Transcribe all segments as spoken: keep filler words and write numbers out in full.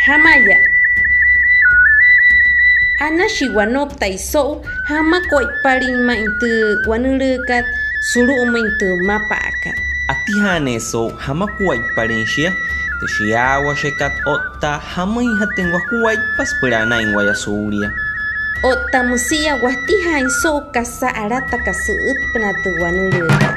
Jamaya. Anashii wanouktai so'u jamakuaippalüin ma'i tü wanülüükat sulu'umüin tü mmapa'akat. Atijaanee so'u jamakuaippalüin shia tü shiyaawashekat otta jamüinjatüin wakuaippa süpüla anain waya suulia. Otta müsia watijaain so'u kasa alataka sü'ütpünaa tü wanülüükat.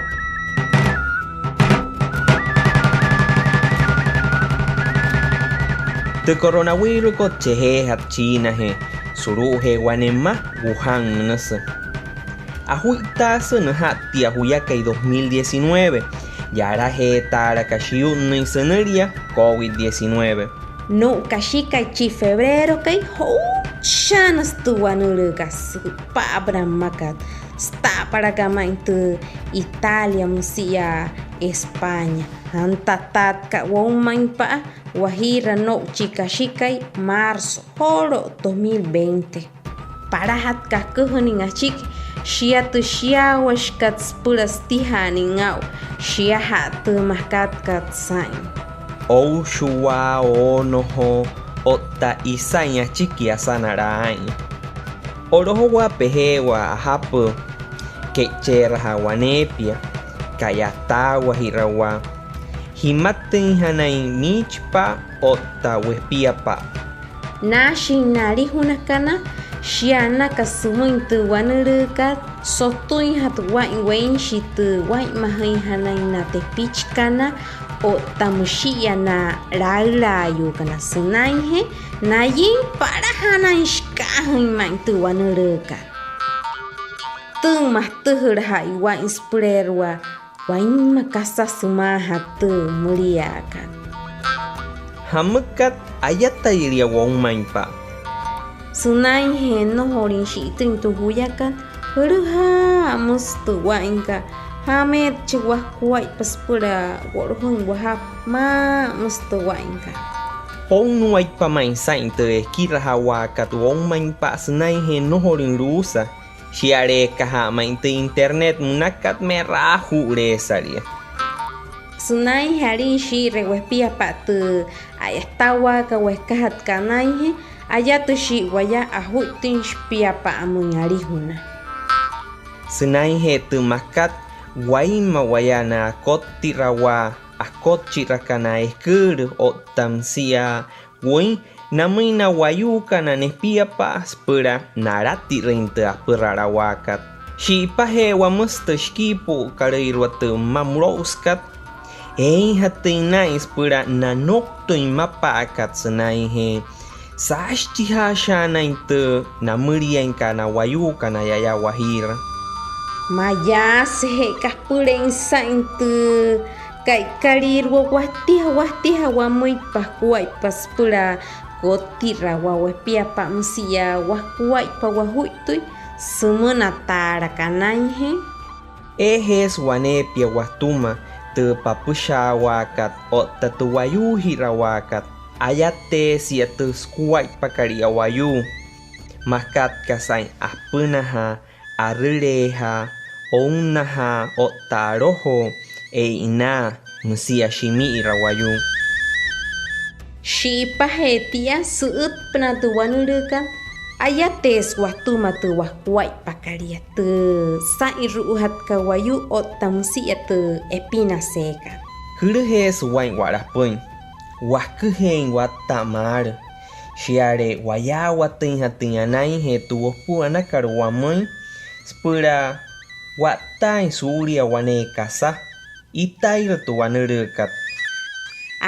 Tü coronavirusokot chejeejatü Chinajee sulu'ujee wane mma Wuhan münüsü. Ajuittaasü nüja'ttia juyakai dos mil diecinueve, yalajeetaalaka shiyu'nnüin sünülia covid diecinueve. No'u kashikai chi febrerokai, joushaanüsü tü wanülüükat süpa'apünaa mmakat, süta'apalaka ma'i tü Italia müsia España. Antataatka woumainpa'a Wajiira no'u chi kashikai marzo joolu'u dos mil veinte. Palajatü kaküjünüin achiki shia tü shiyaawashikat süpüla sütijaanüin aa'u shiaja'a tü makatkat saa'in. Oushuwaa, oonojoo otta isain achiki asanalaa aa'in. O'lojowaa pejeewaa ajapü, ke'icheerajaa waneepia, ka'yataawajirawaa, jimatüinjanain niichipa'a otta wepiapa'a. Naashin na alijunakana, shia anaka sümüin tü wanülüükat, sotüinjatü waa'in weinshi tü waa'inmajüinjanain na tepichikana otta müshi'iya na laülaayuukana sünainjee nayin palajanain shikaajüin ma'i tü wanülüükat. Tüü matüjülajai waa'in süpüleerua wainma kasa sümaajatü müliaakat. ¿Jamükat ayatailia woumainpa'a? Sünainjee nnojolüin shi'itüin tü juyakat, jülüjaa müsü tü waa'inkat. Jameetchi wakuaippa süpüla wo'lojüin wajapü, maa müsü tü waa'inkat. O'unuaippa ma'i saa'in tü ekirajawaakat woumainpa'a sünainjee nnojolüin luusa. Shialeekaja'a ma'i tü internet münakat, me'raaju'uleesalia. Sünainjee alin shii'iree wepiapa'a tü a'yatawaakat wekajatkat anainjee, ayatüshii waya ajuittüin shipiapa'amüin alijuna. Sünainjee tü makat, wainma waya na akottirawaa akotchirakana eküülü otta müsia wüin namüin na wayuukana nepiapa'a süpüla nalatirüin tü apüralawaakat. Shi'ipaje'e wamüsü tü shikiipu'ukalüirua tü mma mülo'usükat, eeinjatüin naa'in süpüla nanouktüin mmapa'akat sünainjee saashichijaashaanain tü namüliainkat na wayuukana yaya Wajiira. Mayaasüje kapüleein saa'in tü ka'ikalüirua, watija watija wamüin pakuaippa süpüla kottirawaa wepiapa'a müsia wakuaippa wajuittüin sümünataalaka anainjee. Eejeesü waneepia watüma tü papüshaawaakat otta tü wayuujirawaakat. Ayateesia tü sukuaippakalia wayuu, makat aka saa'in apünajaa, arüleejaa, ounnajaa otta alojoo, e'inaa müsia shimi'ira wayuu. Shi'ipajee tia sü'ütpünaa tü wanülüükat, ayateesü watüma tü wakuaippakalia, tü saa'inru'ujatkat wayuu otta müsia tü epinaseekat. Jülüjeesü waa'in wa'lapüin, waküjeein watta'a maalü, shiale wayaawatüinjatüin anainjee tü wopu anakat wamüin süpüla wa'ttaain suulia wane kasa itairü tü wanülüükat.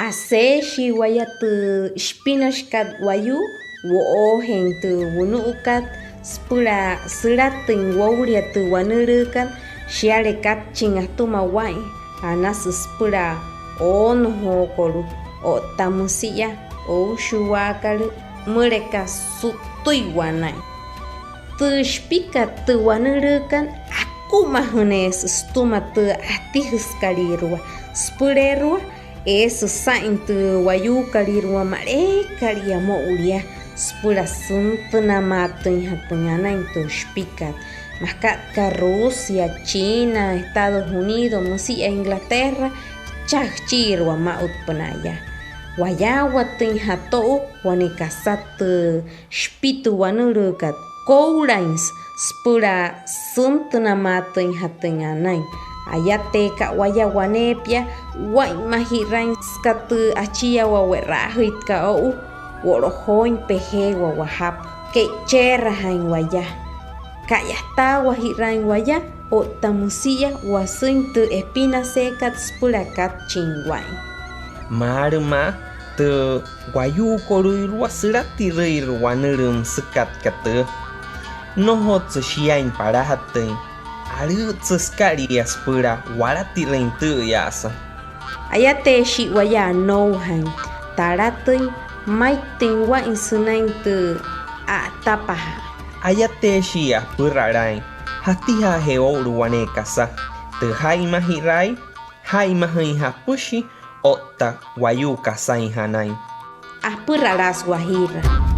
Aseeshii waya tü shipinashikat wayuu wo'oojeein tü wunu'ukat süpüla sülatüin woulia tü wanülüükat, shiale katchin atüma waa'in anasü süpüla oonojookolu'u otta müsia oushuwaakalü müleka su'ttüiwanain. Tü shipikat tü wanülüükat, akumajüneesü sütüma tü atijüsükalüirua süpüleerua, eesü saa'in tü wayuukolüirua maleekalia mo'ulia süpüla süntünamaatüinjatüin anain tü shipikat. Makat aka Rusia, China, Estados Unidos müsia Inglaterra, icha jüchiirua maa'utpünaa yaa. Wayaawatüinjatü o'u wane kasa tü shipitu wanülüükat, koulainsü süpüla süntünamaatüinjatüin anain. Ayateeka'a waya waneepia waa'inmajiraain süka tü achiawaa we'raajüitkat o'u, wo'lojooin pejeewa wajapü. Ke'icheerajaain waya, ka'yataawajiraain waya otta müsia wasüin tü epinaseekat süpüla katchin waa'in. Maalümaa tü wayuukolüirua, sülatirüirü wanülüü müsükat aka tüü. Nnojotsü shiain palajatüin, alü'ütsü sükalia süpüla walatirüin tüü yaasa. Ayateeshii waya anoujain, talatüin, maittüin waa'in sünain tü a'atapajaa. Ayateeshii apüralaain, jatijaajee oo'ulu wane kasa, tü jaa'inmajiraai, jaa'inmajüin japüshi otta wayuu kasain janain. Apüralaasü Wajiira.